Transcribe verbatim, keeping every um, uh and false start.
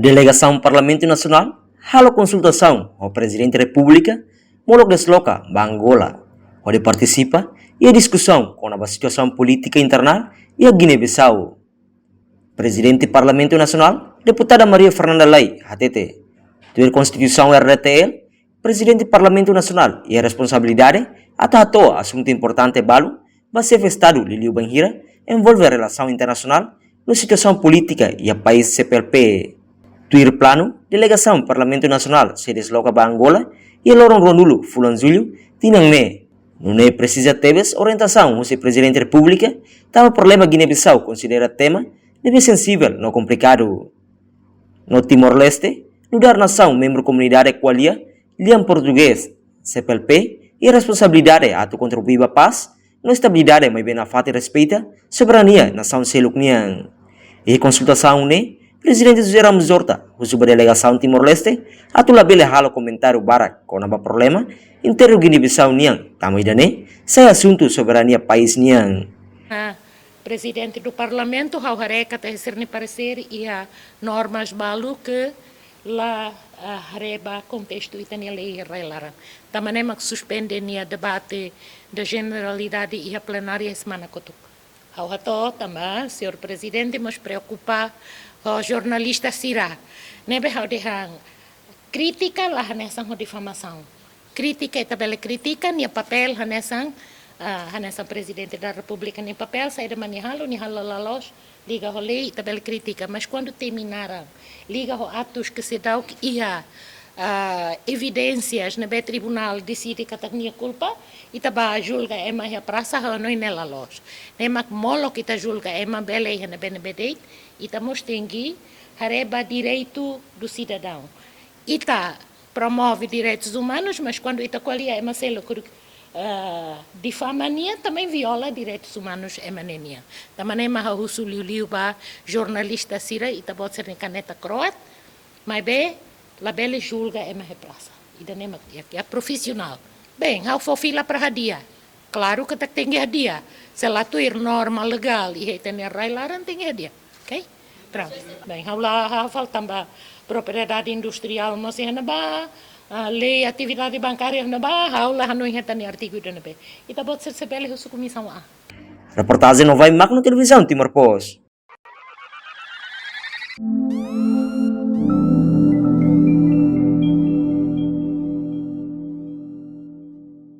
Delegasaun Parlamentu Nasionál halo konsultasaun ho Prezidente Repúblika molok desloka ba Angola, hodi partisipa iha diskusaun kona-ba situasaun polítika internál iha Guiné-Bissau. Prezidente Parlamentu Nasionál, Deputada Maria Fernanda Lay, hatete, tuir Konstituisaun R D T L, Prezidente Parlamentu Nasionál iha responsabilidade atu hato'o asuntu importante balu ba Xefe Estadu liuliu bainhira envolve relasaun internasionál no situasaun polítika iha país C P L P. Tuir planu, delegasaun Parlamentu Nasionál sei desloka ba Angola iha loron ruanulu fulan Jullu tinan ne'e. Nune'e presiza tebes orientasaun husi Prezidente Repúblika tanba problema Guiné-Bissau konsidera tema ne'ebé sensivel no komplikadu. No Timor-Leste, nu'udar nasaun membru Komunidade Koalia, lian Portugés, C P L P, iha responsabilidade atu kontribui ba pás no estabilidade maibé nafatin respeita soberania nasaun seluk nian. Iha konsultasaun ne'e, Prezidente José Ramos Horta husu ba delegasaun Timor-Leste atu labele halo komentáriu barak kona-ba problema internu Guiné-Bissau nian, tanba ida-ne'e sai asuntu soberania país nian. Ah, Prezidente do Parlamentu, ha'u haree katak sira-nia paresér iha normas balu ke la, ah, haree ba kontestu ita-nia lei iha rai-laran. Tanba ne'e mak suspende nia debate da jeneralidade iha plenária semana kotuk. Ha'u hato'o tanba señór Prezidente mós preokupa ho jornalista sira. Ne'ebé ha'u dehan krítika la hanesan ho difamasaun. Krítika ita bele kritika, nia papél hanesan, ah, hanesan Prezidente da Repúblika nia papél, saida mak nia halo, nia halo la loos, liga ho lei, ita bele kritika. Mas kuandu temi naran liga ho atus ke seidauk iha, ah, evidénsias ne'ebé tribunál deside katak nia kulpa, ita bá julga ema iha prasa, ha'u hanoin ne'e la loos. Ne'e mak molok ita julga ema bele iha ne'ebé-ne'ebé de'it, ita mós tenke haree ba direitu do sidadaun. Ita promove direitus umanus, mas kuandu ita ko'alia ema seluk, eh, difama nia, também viola direitus umanus ema ne'e nian. Tanba ne'e mak ha'u husu liuliu ba jornalista sira, ita-boot sira-nia kaneta kro'at, maibé labele julga ema iha prasa. Ida-ne'e mak di'ak, di'ak profisionál. Bem, ha'u fó fila para hadi'a. Klaru katak tenke hadi'a. Se la tuir norma legál iha ita-nia rai-laran tenke hadi'a. Oke? Prontu. Bem, ha'u la hafal tanba propriedade industriál mós iha ne'ebá, ah, lei atividade bankária iha ne'ebá, ha'u la hanoin hetan nia artigu ida-ne'ebé. Ita-boot sira sei bele husu Komisaun A. Reportajen Novai Magno, Televizaun Timor Post.